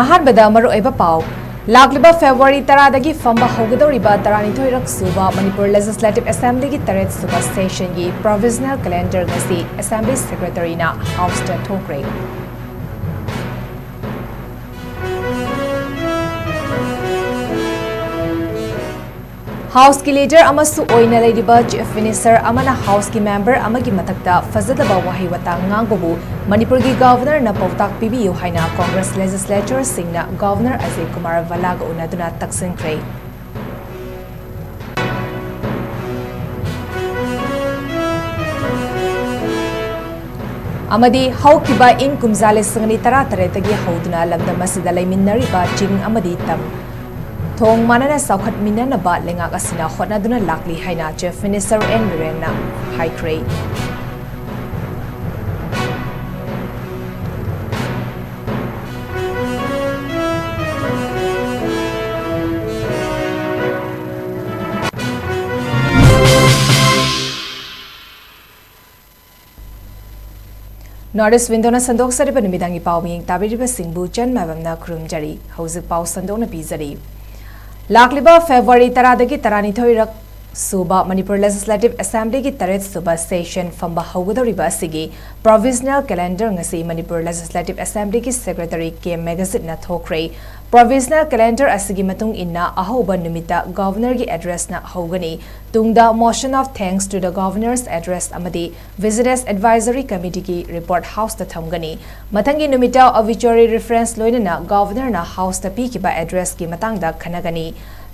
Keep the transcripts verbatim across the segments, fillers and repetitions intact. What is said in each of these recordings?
ꯑꯍꯥꯟꯕꯗ ꯃꯔꯨꯑꯣꯏꯕ ꯄꯥꯎ꯫ ꯂꯥꯛꯂꯤꯕ ꯐꯦꯕ꯭ꯔꯨꯋꯥꯔꯤ ꯇꯔꯥꯗꯒꯤ ꯐꯝꯕ ꯍꯧꯒꯗꯧꯔꯤꯕ ꯇꯔꯥꯅꯤꯊꯣꯏꯔꯛ ꯁꯨꯕ ꯃꯅꯤꯄꯨꯔ ꯂꯦꯖꯤꯁꯂꯦꯇꯤꯚ ꯑꯦꯁꯦꯝꯕ꯭ꯂꯤꯒꯤ ꯇꯔꯦꯠ ꯁꯨꯕ ꯁꯦꯁꯟꯒꯤ ꯄ꯭ꯔꯣꯚꯤꯖꯅꯦꯜ ꯀꯦꯂꯦꯟꯗꯔ ꯉꯁꯤ ꯑꯦꯁꯦꯝꯕ꯭ꯂꯤ ꯁꯦꯀ꯭ꯔꯦꯇꯔꯤꯅ ꯍꯥꯎꯁꯇ ꯊꯣꯛꯈ꯭ꯔꯦ꯫ ꯍꯥꯎꯁꯀꯤ ꯂꯤꯗꯔ ꯑꯃꯁꯨ ꯑꯣꯏꯅ ꯂꯩꯔꯤꯕ ꯆꯤꯐ ꯃꯤꯅꯤꯁꯇꯔ ꯑꯃꯅ ꯍꯥꯎꯁꯀꯤ ꯃꯦꯝꯕꯔ ꯑꯃꯒꯤ ꯃꯊꯛꯇ ꯐꯖꯗꯕ ꯋꯥꯍꯩ ꯋꯥꯇꯥ ꯉꯥꯡꯕꯕꯨ ꯃꯅꯤꯄꯨꯔꯒꯤ ꯒꯚꯔꯅꯔꯅ ꯄꯥꯎꯇꯥꯛ ꯄꯤꯕꯤꯌꯨ ꯍꯥꯏꯅ ꯀꯣꯡꯒ꯭ꯔꯦꯁ ꯂꯦꯖꯤꯁꯂꯦꯇꯔꯁꯤꯡꯅ ꯒꯚꯔꯅꯔ ꯑꯖꯌ ꯀꯨꯃꯥꯔ ꯚꯜꯂꯥꯒ ꯎꯅꯗꯨꯅ ꯇꯛꯁꯤꯟꯈ꯭ꯔꯦ꯫ ꯑꯃꯗꯤ ꯍꯧꯈꯤꯕ ꯏꯪ ꯀꯨꯝꯖꯥ ꯂꯤꯁꯤꯡ ꯑꯅꯤ ꯇꯔꯥꯇꯔꯦꯠꯇꯒꯤ ꯍꯧꯗꯨꯅ ꯂꯝꯗꯝ ꯑꯁꯤꯗ ꯂꯩꯃꯤꯟꯅꯔꯤꯕ ꯆꯤꯡ ꯑꯃꯗꯤ ꯇꯝ ꯊꯣꯡ ꯃꯥꯟꯅꯅ ꯆꯥꯎꯈꯠꯃꯤꯟꯅꯅꯕ ꯂꯩꯉꯥꯛ ꯑꯁꯤꯅ ꯍꯣꯠꯅꯗꯨꯅ ꯂꯥꯛꯂꯤ ꯍꯥꯏꯅ ꯆꯤꯐ ꯃꯤꯅꯤꯁꯇꯔ ꯑꯦꯟ ꯕꯤꯔꯦꯟꯅ ꯍꯥꯏꯈ꯭ꯔꯦ꯫ North East Window ꯅ ꯁꯟꯗꯣꯛꯆꯔꯤꯕ ꯅꯨꯃꯤꯗꯥꯡꯒꯤ ꯄꯥꯎ ꯃꯤꯌꯦꯡ ꯇꯥꯕꯤꯔꯤꯕꯁꯤꯡꯕꯨ ꯆꯟ ꯃꯥꯏꯕꯝꯅ ꯈꯨꯔꯨꯝꯖꯔꯤ꯫ ꯍꯧꯖꯤꯛ ꯄꯥꯎ ꯁꯟꯗꯣꯛꯅ ꯄꯤꯖꯔꯤ꯫ ꯂꯥꯛꯂꯤꯕ ꯐꯦꯕ꯭ꯔꯨꯋꯥꯔꯤ ꯇꯔꯥꯗꯒꯤ ꯇꯔꯥꯅꯤꯊꯣꯏꯔꯛ ꯁꯨꯕ ꯃꯅꯤꯄꯨꯔ ꯂꯦꯖꯤꯁꯂꯦꯇꯤꯚ ꯑꯦꯁꯦꯝꯕ꯭ꯂꯤꯒꯤ ꯇꯔꯦꯠ ꯁꯨꯕ ꯁꯦꯁꯟ ꯐꯝꯕ ꯍꯧꯒꯗꯧꯔꯤꯕ ꯑꯁꯤꯒꯤ ꯄ꯭ꯔꯣꯚꯤꯖꯅꯦꯜ ꯀꯦꯂꯦꯟꯗꯔ ꯉꯁꯤ ꯃꯅꯤꯄꯨꯔ ꯂꯦꯖꯤꯁꯂꯦꯇꯤꯚ ꯑꯦꯁꯦꯝꯕ꯭ꯂꯤꯒꯤ ꯁꯦꯀ꯭ꯔꯦꯇꯔꯤ ꯀꯦ ꯃꯦꯒꯖꯤꯠꯅ ꯊꯣꯛꯈ꯭ꯔꯦ꯫ ꯄ꯭ꯔꯣꯚꯤꯖꯅꯦꯜ ꯀꯦꯂꯦꯟꯗꯔ ꯑꯁꯤꯒꯤ ꯃꯇꯨꯡ ꯏꯟꯅ ꯑꯍꯧꯕ ꯅꯨꯃꯤꯠꯇ ꯒꯚꯔꯅꯔꯒꯤ ꯑꯦꯗ꯭ꯔꯦꯁꯅ ꯍꯧꯒꯅꯤ꯫ ꯇꯨꯡꯗ Motion of Thanks to the Governor's Address ꯑꯃꯗꯤ Business Advisory Committeeꯒꯤ ꯔꯤꯄꯣꯔꯠ ꯍꯥꯎꯁꯇ ꯊꯝꯒꯅꯤ꯫ ꯃꯊꯪꯒꯤ ꯅꯨꯃꯤꯠꯇ Obituary Reference ꯂꯣꯏꯅꯅ ꯒꯚꯔꯅꯔꯅ ꯍꯥꯎꯁꯇ ꯄꯤꯈꯤꯕ ꯑꯦꯗ꯭ꯔꯦꯁꯀꯤ ꯃꯇꯥꯡꯗ ꯈꯟꯅꯒꯅꯤ꯫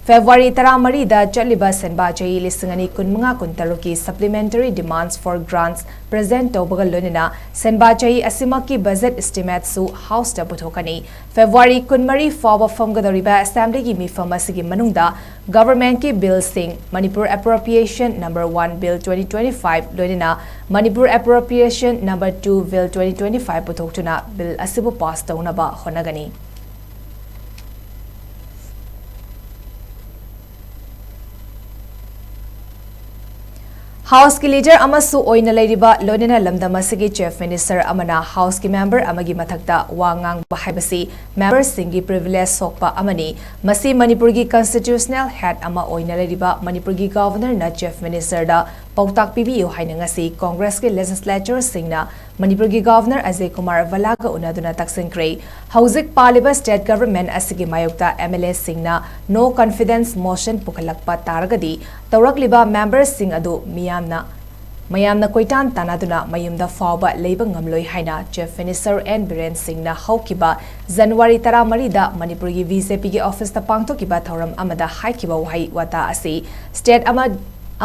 ꯐꯦꯕ꯭ꯔꯨꯋꯥꯔꯤ ꯇꯔꯥꯃꯔꯤꯗ ꯆꯠꯂꯤꯕ ꯁꯦꯟꯕꯥ ꯆꯍꯤ ꯂꯤꯁꯤꯡ ꯑꯅꯤ ꯀꯨꯟꯃꯉꯥ ꯀꯨꯟꯇꯔꯨꯛꯀꯤ Supplementary Demands for Grants present ꯇꯧꯕꯒ ꯂꯣꯏꯅꯅ ꯁꯦꯟꯕꯥ ꯆꯍꯤ ꯑꯁꯤꯃꯛꯀꯤ ꯕꯖꯦꯠ ꯏꯁꯇꯤꯃꯦꯠꯁꯨ ꯍꯥꯎꯁꯇ ꯄꯨꯊꯣꯛꯀꯅꯤ꯫ ꯐꯦꯕ꯭ꯔꯨꯋꯥꯔꯤ ꯀꯨꯟꯃꯔꯤ ꯐꯥꯎꯕ ꯐꯝꯒꯗꯧꯔꯤꯕ ꯑꯦꯁꯦꯝꯕ꯭ꯂꯤꯒꯤ ꯃꯤꯐꯝ ꯑꯁꯤꯒꯤ ꯃꯅꯨꯡꯗ ꯒꯚꯔꯟꯃꯦꯟꯠꯀꯤ ꯕꯤꯜꯁꯤꯡ, Manipur Appropriation Number One Bill twenty twenty-five ꯂꯣꯏꯅꯅ Manipur Appropriation Number Two Bill twenty twenty-five ꯄꯨꯊꯣꯛꯇꯨꯅ ꯕꯤꯜ ꯑꯁꯤꯕꯨ ꯄꯥꯁ ꯇꯧꯅꯕ ꯍꯣꯠꯅꯒꯅꯤ꯫ Houseꯀꯤ leader ꯑꯃꯁꯨ ꯑꯣꯏꯅ ꯂꯩꯔꯤꯕ ꯂꯣꯏꯅꯅ ꯂꯝꯗꯝ ꯑꯁꯤꯒꯤ Chief Minister ꯑꯃꯅ Houseꯀꯤ member ꯑꯃꯒꯤ ꯃꯊꯛꯇ ꯋꯥ ꯉꯥꯡꯕ ꯍꯥꯏꯕꯁꯤ memberꯁꯤꯡꯒꯤ privilege ꯁꯣꯛꯄ ꯑꯃꯅꯤ꯫ ꯃꯁꯤ ꯃꯅꯤꯄꯨꯔꯒꯤ constitutional head ꯑꯃ ꯑꯣꯏꯅ ꯂꯩꯔꯤꯕ ꯃꯅꯤꯄꯨꯔꯒꯤ Governorꯅ Chief Ministerꯗ ꯄꯥꯎꯇꯥꯛ ꯄꯤꯕꯤꯌꯨ ꯍꯥꯏꯅ ꯉꯁꯤ Congressꯀꯤ legislatorꯁꯤꯡꯅ ꯃꯅꯤꯄꯨꯔꯒꯤ Governor ꯑꯖꯌ ꯀꯨꯃꯥꯔ ꯚꯜꯂꯥꯒ ꯎꯅꯗꯨꯅ ꯇꯛꯁꯤꯟꯈ꯭ꯔꯦ꯫ ꯍꯧꯖꯤꯛ ꯄꯥꯜꯂꯤꯕ state government ꯑꯁꯤꯒꯤ ꯃꯥꯌꯣꯛꯇ MLAꯁꯤꯡꯅ no confidence motion ꯄꯨꯈꯠꯂꯛꯄ ꯇꯥꯔꯒꯗꯤ ꯇꯧꯔꯛꯂꯤꯕ memberꯁꯤꯡ ꯑꯗꯨ ꯃꯤꯌꯥꯝꯅ ꯃꯌꯥꯝꯅ ꯀꯣꯏꯇꯥꯟ ꯇꯥꯟꯅꯗꯨꯅ ꯃꯌꯨꯝꯗ ꯐꯥꯎꯕ ꯂꯩꯕ ꯉꯝꯂꯣꯏ ꯍꯥꯏꯅ Chief Minister N ꯕꯤꯔꯦꯟ ꯁꯤꯡꯅ ꯍꯧꯈꯤꯕ January ꯇꯔꯥꯃꯔꯤꯗ ꯃꯅꯤꯄꯨꯔꯒꯤ BJPꯒꯤ officeꯇ ꯄꯥꯡꯊꯣꯛꯈꯤꯕ ꯊꯧꯔꯝ ꯑꯃꯗ ꯍꯥꯏꯈꯤꯕ ꯋꯥꯍꯩ ꯋꯥꯇꯥ ꯑꯁꯤ state ꯑꯃ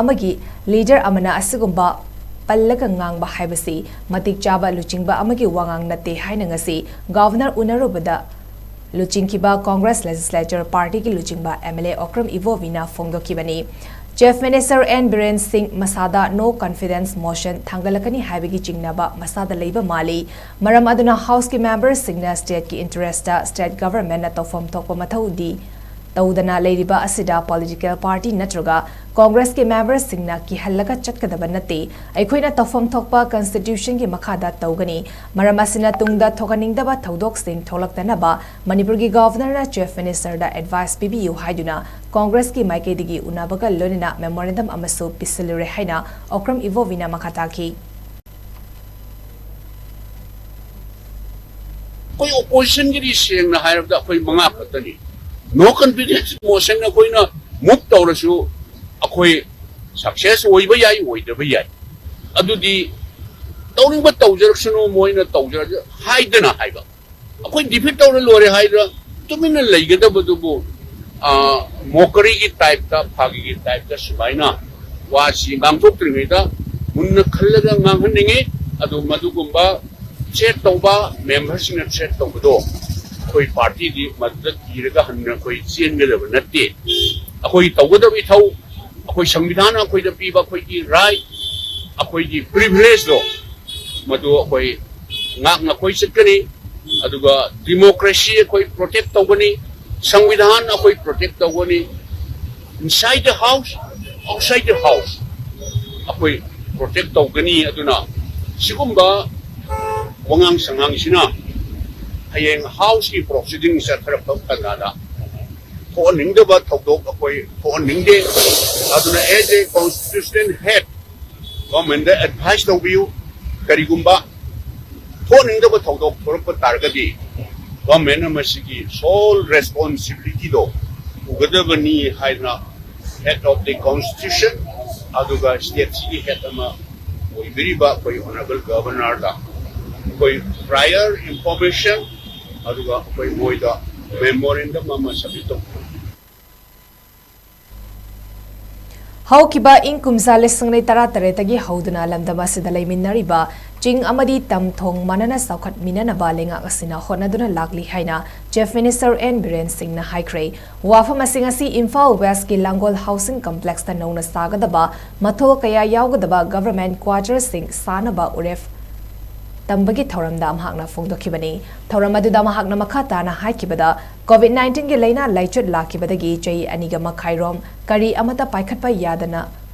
ꯑꯃꯒꯤ leader ꯑꯃꯅ ꯑꯁꯤꯒꯨꯝꯕ ꯄꯜꯂꯒ ꯉꯥꯡꯕ ꯍꯥꯏꯕꯁꯤ ꯃꯇꯤꯛ ꯆꯥꯕ ꯂꯨꯆꯤꯡꯕ ꯑꯃꯒꯤ ꯋꯥꯉꯥꯡ ꯅꯠꯇꯦ ꯍꯥꯏꯅ ꯉꯁꯤ Governor ꯎꯅꯔꯨꯕꯗ ꯂꯨꯆꯤꯡꯈꯤꯕ Congress legislature partyꯒꯤ ꯂꯨꯆꯤꯡꯕ MLA Okram ꯏꯕꯣꯕꯤꯅ ꯐꯣꯡꯗꯣꯛꯈꯤꯕꯅꯤ꯫ Chief Minister N Biren ꯁꯤꯡ ꯃꯁꯥꯗ no confidence motion ꯊꯥꯡꯒꯠꯂꯛꯀꯅꯤ ꯍꯥꯏꯕꯒꯤ ꯆꯤꯡꯅꯕ ꯃꯁꯥꯗ ꯂꯩꯕ ꯃꯥꯜꯂꯤ꯫ ꯃꯔꯝ ꯑꯗꯨꯅ Houseꯀꯤ memberꯁꯤꯡꯅ stateꯀꯤ interestꯇ state governmentꯅ ꯇꯧꯐꯝ ꯊꯣꯛꯄ ꯃꯊꯧꯗꯤ ꯇꯧꯗꯅ ꯂꯩꯔꯤꯕ ꯑꯁꯤꯗ political party ꯅꯠꯇ꯭ꯔꯒ Congressꯀꯤ memberꯁꯤꯡꯅ ꯀꯤꯍꯜꯂꯒ ꯆꯠꯀꯗꯕ ꯅꯠꯇꯦ꯫ ꯑꯩꯈꯣꯏꯅ ꯇꯧꯐꯝ ꯊꯣꯛꯄ constitutionꯒꯤ ꯃꯈꯥꯗ ꯇꯧꯒꯅꯤ꯫ ꯃꯔꯝ ꯑꯁꯤꯅ ꯇꯨꯡꯗ ꯊꯣꯛꯍꯟꯅꯤꯡꯗꯕ ꯊꯧꯗꯣꯛꯁꯤꯡ ꯊꯣꯛꯂꯛꯇꯅꯕ ꯃꯅꯤꯄꯨꯔꯒꯤ Governorꯅ Chief Ministerꯗ advice ꯄꯤꯕꯤꯌꯨ ꯍꯥꯏꯗꯨꯅ Congressꯀꯤ ꯃꯥꯏꯀꯩꯗꯒꯤ ꯎꯅꯕꯒ ꯂꯣꯏꯅꯅ memorandum ꯑꯃꯁꯨ ꯄꯤꯁꯤꯜꯂꯨꯔꯦ ꯍꯥꯏꯅ ꯑꯣꯀ꯭ꯔꯝ ꯏꯕꯣꯕꯤꯅ ꯃꯈꯥ ꯇꯥꯈꯤ꯫ ꯑꯩꯈꯣꯏ oppositionꯒꯤꯗꯤ ꯁꯦꯡꯅ ꯍꯥꯏꯔꯕꯗ ꯑꯩꯈꯣꯏ ꯃꯉꯥ ꯈꯛꯇꯅꯤ꯫ No confidence motion ꯑꯩꯈꯣꯏꯅ move ꯇꯧꯔꯁꯨ ꯑꯩꯈꯣꯏ success ꯑꯣꯏꯕ ꯌꯥꯏ, ꯑꯣꯏꯗꯕ ꯌꯥꯏ꯫ ꯑꯗꯨꯗꯤ ꯇꯧꯅꯤꯡꯕ ꯇꯧꯖꯔꯛꯁꯅꯨ, ꯃꯣꯏꯅ ꯇꯧꯖꯔꯛꯁꯅꯨ ꯍꯥꯏꯗꯅ ꯍꯥꯏꯕ꯫ ꯑꯩꯈꯣꯏ defeat ꯇꯧꯔ ꯂꯣꯏꯔꯦ ꯍꯥꯏꯗꯅ ꯇꯨꯃꯤꯟꯅ ꯂꯩꯒꯗꯕꯗꯨꯕꯨ, ꯑ, mockeryꯒꯤ typeꯇ, ꯐꯥꯒꯤꯒꯤ typeꯇ ꯁꯨꯃꯥꯏꯅ ꯋꯥꯁꯤ ꯉꯥꯡꯊꯣꯛꯇ꯭ꯔꯤꯉꯩꯗ ꯃꯨꯟꯅ ꯈꯜꯂꯒ ꯉꯥꯡꯍꯟꯅꯤꯡꯉꯤ꯫ ꯑꯗꯨ ꯃꯗꯨꯒꯨꯝꯕ threat ꯇꯧꯕ, memberꯁꯤꯡꯅ threat ꯇꯧꯕꯗꯣ ꯑꯩꯈꯣꯏ partyꯗꯤ ꯃꯗꯨꯗ ꯀꯤꯔꯒ ꯍꯟꯅ ꯑꯩꯈꯣꯏ ꯆꯦꯟꯒꯗꯕ ꯅꯠꯇꯦ꯫ ꯑꯩꯈꯣꯏ ꯇꯧꯒꯗꯕ ꯏꯊꯧ, ꯑꯩꯈꯣꯏ ꯁꯪꯕꯤꯙꯥꯟꯅ ꯑꯩꯈꯣꯏꯗ ꯄꯤꯕ ꯑꯩꯈꯣꯏꯒꯤ right, ꯑꯩꯈꯣꯏꯒꯤ privilegeꯗꯣ ꯃꯗꯨ ꯑꯩꯈꯣꯏ ꯉꯥꯛꯅ ꯑꯩꯈꯣꯏ ꯆꯠꯀꯅꯤ꯫ ꯑꯗꯨꯒ democracy ꯑꯩꯈꯣꯏ protect ꯇꯧꯒꯅꯤ, ꯁꯪꯕꯤꯙꯥꯟ ꯑꯩꯈꯣꯏ protect ꯇꯧꯒꯅꯤ, inside the house, outside the house꯫ ꯑꯩꯈꯣꯏ ꯄ꯭ꯔꯣꯇꯦꯛ ꯇꯧꯒꯅꯤ꯫ ꯑꯗꯨꯅ ꯁꯤꯒꯨꯝꯕ ꯋꯥꯉꯥꯡ ꯁꯉꯥꯡꯁꯤꯅ ꯍꯌꯦꯡ ꯍꯥꯎꯁꯀꯤ ꯄ꯭ꯔꯣꯁꯤꯗꯤꯡ ꯆꯠꯊꯔꯛꯄ ꯇꯥꯟꯖꯥꯗ ꯊꯣꯛꯍꯟꯅꯤꯡꯗꯕ ꯊꯧꯗꯣꯛ ꯑꯩꯈꯣꯏ ꯊꯣꯛꯍꯟꯅꯤꯡꯗꯦ꯫ ꯑꯗꯨꯅ as a constitutional head, ꯒꯣꯔꯃꯦꯟꯗ ꯑꯦꯗꯚꯥꯏꯁ ꯇꯧꯕꯤꯌꯨ꯫ ꯀꯔꯤꯒꯨꯝꯕ ꯊꯣꯛꯍꯟꯅꯤꯡꯗꯕ ꯊꯧꯗꯣꯛ ꯊꯣꯛꯂꯛꯄ ꯇꯥꯔꯒꯗꯤ ꯒꯣꯔꯃꯦꯟꯅ ꯃꯁꯤꯒꯤ ꯁꯣꯜ ꯔꯦꯁꯄꯣꯟꯁꯤꯕꯤꯂꯤꯇꯤꯗꯣ ꯄꯨꯒꯗꯕꯅꯤ ꯍꯥꯏꯗꯅ head of the constitution ꯑꯗꯨꯒ ꯁ꯭ꯇꯦꯠꯁꯤꯒꯤ ꯍꯦꯠ ꯑꯃ ꯑꯣꯏꯕꯤꯔꯤꯕ ꯑꯩꯈꯣꯏ ꯑꯣꯅꯔꯦꯕꯜ ꯒꯕꯔꯅꯔꯗ ꯑꯩꯈꯣꯏ prior information ꯑꯗꯨꯒ ꯑꯩꯈꯣꯏ ꯃꯣꯏꯗ ꯃꯦꯃꯣꯔꯦꯟꯗꯝ ꯑꯃ ꯁꯕꯃꯤꯠ ꯇꯧꯕꯤꯌꯨ꯫ ꯍꯧꯈꯤꯕ ꯏꯪ ꯀꯨꯝꯖꯥ ꯂꯤꯁꯤꯡ ꯑꯅꯤ ꯇꯔꯥꯇꯔꯦꯠꯇꯒꯤ ꯍꯧꯗꯨꯅ ꯂꯝꯗꯝ ꯑꯁꯤꯗ ꯂꯩꯃꯤꯟꯅꯔꯤꯕ ꯆꯤꯡ ꯑꯃꯗꯤ ꯇꯝ ꯊꯣꯡ ꯃꯥꯟꯅꯅ ꯆꯥꯎꯈꯠꯃꯤꯟꯅꯅꯕ ꯂꯩꯉꯥꯛ ꯑꯁꯤꯅ ꯍꯣꯠꯅꯗꯨꯅ ꯂꯥꯛꯂꯤ ꯍꯥꯏꯅ Chief Minister N ꯕꯤꯔꯦꯟ ꯁꯤꯡꯅ ꯍꯥꯏꯈ꯭ꯔꯦ꯫ ꯋꯥꯐꯝ ꯑꯁꯤꯡ ꯑꯁꯤ ꯏꯝꯐꯥꯜ ꯋꯦꯁꯀꯤ ꯂꯥꯡꯒꯣꯜ ꯍꯥꯎꯁꯤꯡ ꯀꯝꯄ꯭ꯂꯦꯛꯁꯇ ꯅꯧꯅ ꯁꯥꯒꯗꯕ ꯃꯊꯣꯜ ꯀꯌꯥ ꯌꯥꯎꯒꯗꯕ ꯒꯚꯔꯟꯃꯦꯟꯠ ꯀ꯭ꯋꯥꯇꯔꯁꯤꯡ ꯁꯥꯅꯕ ꯎꯔꯦꯞ ꯇꯝꯕꯒꯤ ꯊꯧꯔꯝꯗ ꯃꯍꯥꯛꯅ ꯐꯣꯡꯗꯣꯛꯈꯤꯕꯅꯤ꯫ ꯊꯧꯔꯝ ꯑꯗꯨꯗ ꯃꯍꯥꯛꯅ ꯃꯈꯥ ꯇꯥꯅ ꯍꯥꯏꯈꯤꯕꯗ, ꯀꯣꯚꯤꯗ ꯅꯥꯏꯟꯇꯤꯟꯒꯤ ꯂꯥꯏꯅꯥ ꯂꯥꯏꯆꯠ ꯂꯥꯛꯈꯤꯕꯗꯒꯤ ꯆꯍꯤ ꯑꯅꯤꯒ ꯃꯈꯥꯏꯔꯣꯝ ꯀꯔꯤ ꯑꯃꯠꯇ ꯄꯥꯏꯈꯠꯄ ꯌꯥꯗꯅ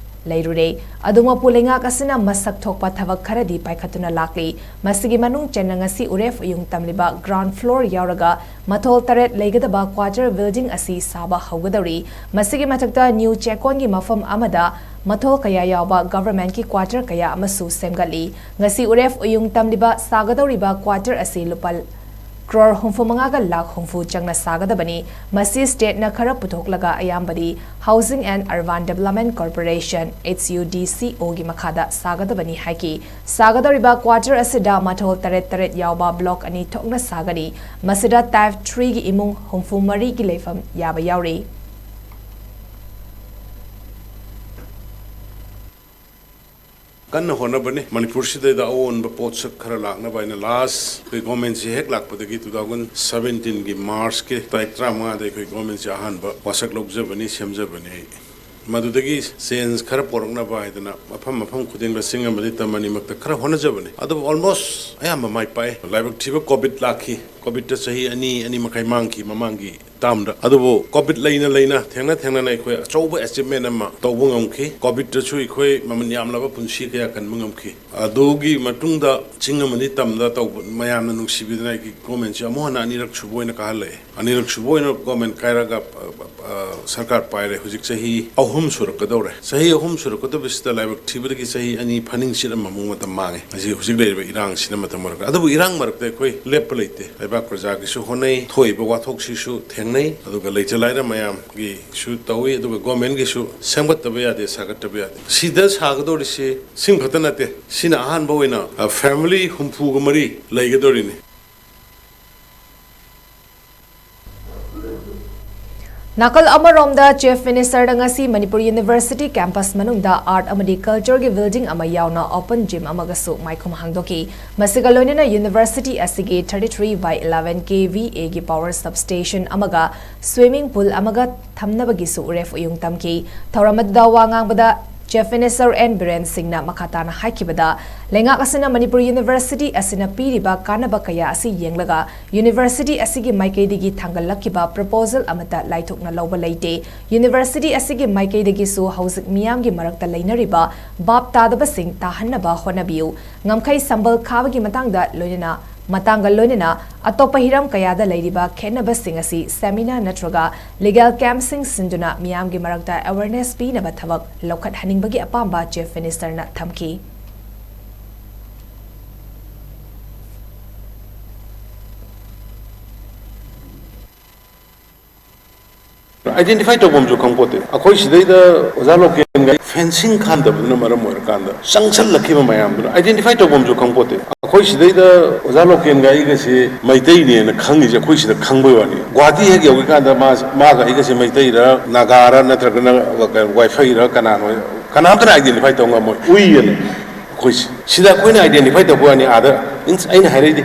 ꯂꯩꯔꯨꯔꯦ꯫ ꯑꯗꯨꯃꯛꯄꯨ ꯂꯩꯉꯥꯛ ꯑꯁꯤꯅ ꯃꯁꯛ ꯊꯣꯛꯄ ꯊꯕꯛ ꯈꯔꯗꯤ ꯄꯥꯏꯈꯠꯇꯨꯅ ꯂꯥꯛꯂꯤ꯫ ꯃꯁꯤꯒꯤ ꯃꯅꯨꯡ ꯆꯟꯅ ꯉꯁꯤ ꯎꯔꯦꯞ ꯎꯌꯨꯡ ꯇꯝꯂꯤꯕ ꯒ꯭ꯔꯥꯎꯟ ꯐ꯭ꯂꯣꯔ ꯌꯥꯎꯔꯒ ꯃꯊꯣꯜ ꯇꯔꯦꯠ ꯂꯩꯒꯗꯕ ꯀ꯭ꯋꯥꯇꯔ ꯕꯤꯜꯗꯤꯡ ꯑꯁꯤ ꯁꯥꯕ ꯍꯧꯒꯗꯧꯔꯤ꯫ ꯃꯁꯤꯒꯤ ꯃꯊꯛꯇ ꯅ꯭ꯌꯨ ꯆꯦꯛꯀꯣꯟꯒꯤ ꯃꯐꯝ ꯑꯃꯗ ꯃꯊꯣꯜ ꯀꯌꯥ ꯌꯥꯎꯕ ꯒꯚꯔꯟꯃꯦꯟꯠꯀꯤ ꯀ꯭ꯋꯥꯇꯔ ꯀꯌꯥ ꯑꯃꯁꯨ ꯁꯦꯝꯒꯠꯂꯤ꯫ ꯉꯁꯤ ꯎꯔꯦꯞ ꯎꯌꯨꯡ ꯇꯝꯂꯤꯕ ꯁꯥꯒꯗꯧꯔꯤꯕ ꯀ꯭ꯋꯥꯇꯔ ꯑꯁꯤ ꯂꯨꯄꯥ ꯀ꯭ꯔꯣꯔ ꯍꯨꯝꯐꯨ ꯃꯉꯥꯒ ꯂꯥꯈ ꯍꯨꯝꯐꯨ ꯆꯪꯅ ꯁꯥꯒꯗꯕꯅꯤ꯫ ꯃꯁꯤ ꯁ꯭ꯇꯦꯠꯅ ꯈꯔ ꯄꯨꯊꯣꯛꯂꯒ ꯑꯌꯥꯝꯕꯗꯤ Housing and Urban Development Corporation, H U D C O ꯒꯤ ꯃꯈꯥꯗ ꯁꯥꯒꯗꯕꯅꯤ ꯍꯥꯏꯈꯤ꯫ ꯁꯥꯒꯗꯧꯔꯤꯕ ꯀ꯭ꯋꯥꯇꯔ ꯑꯁꯤꯗ ꯃꯊꯣꯜ ꯇꯔꯦꯠ ꯇꯔꯦꯠ ꯌꯥꯎꯕ ꯕ꯭ꯂꯣꯛ ꯑꯅꯤ ꯊꯣꯛꯅ ꯁꯥꯒꯅꯤ꯫ ꯃꯁꯤꯗ ꯇꯥꯏꯞ ꯊ꯭ꯔꯤꯒꯤ ꯏꯃꯨꯡ ꯍꯨꯝꯐꯨ ꯃꯔꯤꯒꯤ ꯂꯩꯐꯝ ꯌꯥꯕ ꯌꯥꯎꯔꯤ꯫ ꯀꯟꯅ ꯍꯣꯠꯅꯕꯅꯤ꯫ ꯃꯅꯤꯄꯨꯔꯁꯤꯗꯩꯗ ꯑꯑꯣꯟꯕ ꯄꯣꯠꯁꯛ ꯈꯔ ꯂꯥꯛꯅꯕ ꯍꯥꯏꯅ ꯂꯥꯁ ꯑꯩꯈꯣꯏ ꯒꯣꯔꯃꯦꯟꯁꯤ ꯍꯦꯛ ꯂꯥꯛꯄꯗꯒꯤ ꯇꯨ ꯊꯥꯎꯖꯟ ꯁꯕꯦꯟꯇꯤꯟꯒꯤ ꯃꯥꯔꯁꯀꯤ ꯇꯥꯔꯤꯛ ꯇꯔꯥꯃꯉꯥꯗ ꯑꯩꯈꯣꯏ ꯒꯣꯔꯃꯦꯟꯁꯤ ꯑꯍꯥꯟꯕ ꯋꯥꯁꯛ ꯂꯧꯖꯕꯅꯤ, ꯁꯦꯝꯖꯕꯅꯤ ꯑꯩ꯫ ꯃꯗꯨꯗꯒꯤ ꯆꯦꯟꯖ ꯈꯔ ꯄꯣꯔꯛꯅꯕ ꯍꯥꯏꯗꯅ ꯃꯐꯝ ꯃꯐꯝ ꯈꯨꯗꯤꯡꯗ ꯆꯤꯡ ꯑꯃꯗꯤ ꯇꯝ ꯑꯅꯤꯃꯛꯇ ꯈꯔ ꯍꯣꯠꯅꯖꯕꯅꯤ꯫ ꯑꯗꯨꯕꯨ ꯑꯣꯜꯃꯣꯁ ꯑꯌꯥꯝꯕ ꯃꯥꯏ ꯄꯥꯛꯑꯦ꯫ ꯂꯥꯏꯕꯛ ꯊꯤꯕ ꯀꯣꯚꯤꯗ ꯂꯥꯛꯈꯤ꯫ ꯀꯣꯚꯤꯗꯇ ꯆꯍꯤ ꯑꯅꯤ, ꯑꯅꯤ ꯃꯈꯥꯏ ꯃꯥꯡꯈꯤ ꯃꯃꯥꯡꯒꯤ ꯇꯥꯝꯗ꯫ ꯑꯗꯨꯕꯨ ꯀꯣꯚꯤꯗ ꯂꯩꯅ ꯂꯩꯅ, ꯊꯦꯡꯅ ꯊꯦꯡꯅꯅ ꯑꯩꯈꯣꯏ ꯑꯆꯧꯕ ꯑꯦꯆꯤꯚꯃꯦꯟ ꯑꯃ ꯇꯧꯕ ꯉꯝꯈꯤ꯫ ꯀꯣꯚꯤꯗꯇꯁꯨ ꯑꯩꯈꯣꯏ ꯃꯃꯜ ꯌꯥꯝꯂꯕ ꯄꯨꯟꯁꯤ ꯀꯌꯥ ꯀꯟꯕ ꯉꯝꯈꯤ꯫ ꯑꯗꯨꯒꯤ ꯃꯇꯨꯡꯗ ꯆꯤꯡ ꯑꯃꯗꯤ ꯇꯝꯗ ꯇꯧꯕ, ꯃꯌꯥꯝꯅ ꯅꯨꯡꯁꯤꯕꯤꯗꯅ ꯑꯩꯒꯤ ꯒꯣꯔꯃꯦꯟꯁꯤ ꯑꯃꯨꯛ ꯍꯟꯅ ꯑꯅꯤꯔꯛ ꯁꯨꯕ ꯑꯣꯏꯅ ꯀꯥꯍꯜꯂꯛꯑꯦ꯫ ꯑꯅꯤꯔꯛ ꯁꯨꯕ ꯑꯣꯏꯅ ꯒꯣꯔꯃꯦꯟ ꯀꯥꯏꯔꯒ, ꯑ, ꯑ, ꯁꯔꯀꯥꯔ ꯄꯥꯏꯔꯦ꯫ ꯍꯧꯖꯤꯛ ꯆꯍꯤ ꯑꯍꯨꯝ ꯁꯨꯔꯛꯀꯗꯧꯔꯦ꯫ ꯆꯍꯤ ꯑꯍꯨꯝ ꯁꯨꯔꯛꯀꯗꯧꯕꯁꯤꯗ ꯂꯥꯏꯕꯛ ꯊꯤꯕꯗꯒꯤ ꯆꯍꯤ ꯑꯅꯤ ꯐꯥꯅꯤꯡꯆꯤꯠ ꯑꯃꯃꯨꯛ ꯃꯇꯝ ꯃꯥꯡꯉꯦ꯫ ꯍꯧꯖꯤꯛ, ꯍꯧꯖꯤꯛ ꯂꯩꯔꯤꯕ ꯏꯔꯥꯡꯁꯤꯅ ꯃꯇꯝ ꯑꯣꯏꯔꯒ꯫ ꯑꯗꯨꯕꯨ ꯏꯔꯥꯡ ꯃꯔꯛꯇ ꯑꯩꯈꯣꯏ ꯂꯦꯞꯄ ꯂꯩꯇꯦ꯫ ꯂꯩꯕꯥꯛ ꯄ꯭ꯔꯖꯥꯒꯤꯁꯨ ꯍꯣꯠꯅꯩ, ꯊꯣꯛꯏꯕ ꯋꯥꯊꯣꯛꯁꯤꯁꯨ ꯊꯦꯡꯅꯩ, ꯑꯗꯨꯒ ꯂꯩꯇ ꯂꯥꯏꯔ ꯃꯌꯥꯝꯒꯤꯁꯨ ꯇꯧꯏ, ꯑꯗꯨꯒ ꯒꯣꯔꯃꯦꯟꯒꯤꯁꯨ ꯁꯦꯝꯒꯠꯇꯕ ꯌꯥꯗꯦ, ꯁꯥꯒꯠꯇꯕ ꯌꯥꯗꯦ꯫ ꯁꯤꯗ ꯁꯥꯒꯗꯧꯔꯤꯁꯤ ꯁꯤꯡ ꯈꯛꯇ ꯅꯠꯇꯦ, ꯁꯤꯅ ꯑꯍꯥꯟꯕ ꯑꯣꯏꯅ, ꯑ, ꯐꯦꯃꯤꯂꯤ ꯍꯨꯝꯐꯨꯒ ꯃꯔꯤ ꯂꯩꯒꯗꯧꯔꯤꯅꯤ꯫ ꯅꯥꯀꯜ ꯑꯃꯔꯣꯝꯗ, Chief Minister ꯗ ꯉꯁꯤ ꯃꯅꯤꯄꯨꯔ University campus ꯃꯅꯨꯡꯗ Art ꯑꯃꯗꯤ Culture ꯒꯤ building ꯑꯃ ꯌꯥꯎꯅ open gym ꯑꯃꯒꯁꯨ ꯃꯥꯏꯈꯨꯝ ꯍꯥꯡꯗꯣꯛꯈꯤ꯫ ꯃꯁꯤꯒ ꯂꯣꯏꯅꯅ University ꯑꯁꯤꯒꯤ thirty three by eleven K V A ꯒꯤ power substation ꯑꯃꯒ swimming pool ꯑꯃꯒ ꯊꯝꯅꯕꯒꯤꯁꯨ ꯎꯔꯦꯞ ꯎꯌꯨꯡ ꯇꯝꯈꯤ꯫ ꯊꯧꯔꯝ ꯑꯗꯨꯗ ꯋꯥ ꯉꯥꯡꯕꯗ Chief Minister N ꯕꯤꯔꯦꯟ ꯁꯤꯡꯅ ꯃꯈꯥ ꯇꯥꯅ ꯍꯥꯏꯈꯤꯕꯗ, ꯂꯩꯉꯥꯛ ꯑꯁꯤꯅ ꯃꯅꯤꯄꯨꯔ University ꯑꯁꯤꯅ ꯄꯤꯔꯤꯕ ꯀꯥꯟꯅꯕ ꯀꯌꯥ ꯑꯁꯤ ꯌꯦꯡꯂꯒ University ꯑꯁꯤꯒꯤ ꯃꯥꯏꯀꯩꯗꯒꯤ ꯊꯥꯡꯒꯠꯂꯛꯈꯤꯕ proposal ꯑꯃꯠꯇ ꯂꯥꯏꯊꯣꯛꯅ ꯂꯧꯕ ꯂꯩꯇꯦ꯫ University ꯑꯁꯤꯒꯤ ꯃꯥꯏꯀꯩꯗꯒꯤꯁꯨ ꯍꯧꯖꯤꯛ ꯃꯤꯌꯥꯝꯒꯤ ꯃꯔꯛꯇ ꯂꯩꯅꯔꯤꯕ ꯚꯥꯞ ꯇꯥꯗꯕꯁꯤꯡ ꯇꯥꯍꯟꯅꯕ ꯍꯣꯠꯅꯕꯤꯌꯨ꯫ ꯉꯝꯈꯩ ꯁꯝꯕꯜ ꯈꯥꯕꯒꯤ ꯃꯇꯥꯡꯗ ꯂꯣꯏꯅꯅ, ꯃꯇꯥꯡꯒ ꯂꯣꯏꯅꯅ ꯑꯇꯣꯞꯄ ꯍꯤꯔꯝ ꯀꯌꯥꯗ ꯂꯩꯔꯤꯕ ꯈꯦꯠꯅꯕꯁꯤꯡ ꯑꯁꯤ seminar ꯅꯠꯇ꯭ꯔꯒ legal camp ꯁꯤꯡ ꯁꯤꯟꯗꯨꯅ ꯃꯤꯌꯥꯝꯒꯤ ꯃꯔꯛꯇ awareness ꯄꯤꯅꯕ ꯊꯕꯛ ꯂꯧꯈꯠꯍꯟꯅꯤꯡꯕꯒꯤ ꯑꯄꯥꯝꯕ Chief Minister ꯅ ꯊꯝꯈꯤ꯫ Identify ꯇꯧꯐꯝꯁꯨ ꯈꯪꯄꯣꯠꯇꯦ꯫ ꯑꯩꯈꯣꯏ ꯁꯤꯗꯩꯗ ꯑꯣꯖꯥ ꯂꯣꯀꯦꯟꯒ fencing ꯈꯥꯟꯗꯕꯗꯨꯅ ꯃꯔꯝ ꯑꯣꯏꯔꯀꯥꯟꯗ ꯆꯪꯁꯜꯂꯛꯈꯤꯕ ꯃꯌꯥꯝꯗꯨꯅ identify ꯇꯧꯐꯝꯁꯨ ꯈꯪꯄꯣꯠꯇꯦ꯫ ꯑꯩꯈꯣꯏ ꯁꯤꯗꯩꯗ ꯑꯣꯖꯥ ꯂꯣꯀꯦꯟꯒ ꯑꯩꯒꯁꯤ ꯃꯩꯇꯩꯅꯦꯅ ꯈꯪꯉꯤꯁꯦ ꯑꯩꯈꯣꯏ ꯁꯤꯗ ꯈꯪꯕꯩ ꯋꯥꯅꯤ꯫ ꯒꯨꯍꯥꯇꯤ ꯍꯦꯛ ꯌꯧꯈꯤꯀꯥꯟꯗ ꯃꯥ, ꯃꯥꯒ ꯑꯩꯒꯁꯤ ꯃꯩꯇꯩꯔ, ꯅꯥꯒꯥꯔ, ꯅꯠꯇ꯭ꯔꯒꯅ ꯋꯥꯏꯐꯩꯔ, ꯀꯅꯥꯅꯣ, ꯀꯅꯥꯝꯇꯅ identify ꯇꯧ ꯉꯝꯃꯣꯏ꯫ ꯎꯏꯌꯦꯅ ꯑꯩꯈꯣꯏꯁꯤ꯫ ꯁꯤꯗ ꯑꯩꯈꯣꯏꯅ identify ꯇꯧꯕ ꯋꯥꯅꯤ, ꯑꯥꯗ, means, ꯑꯩꯅ ꯍꯥꯏꯔꯛꯏꯗꯤ,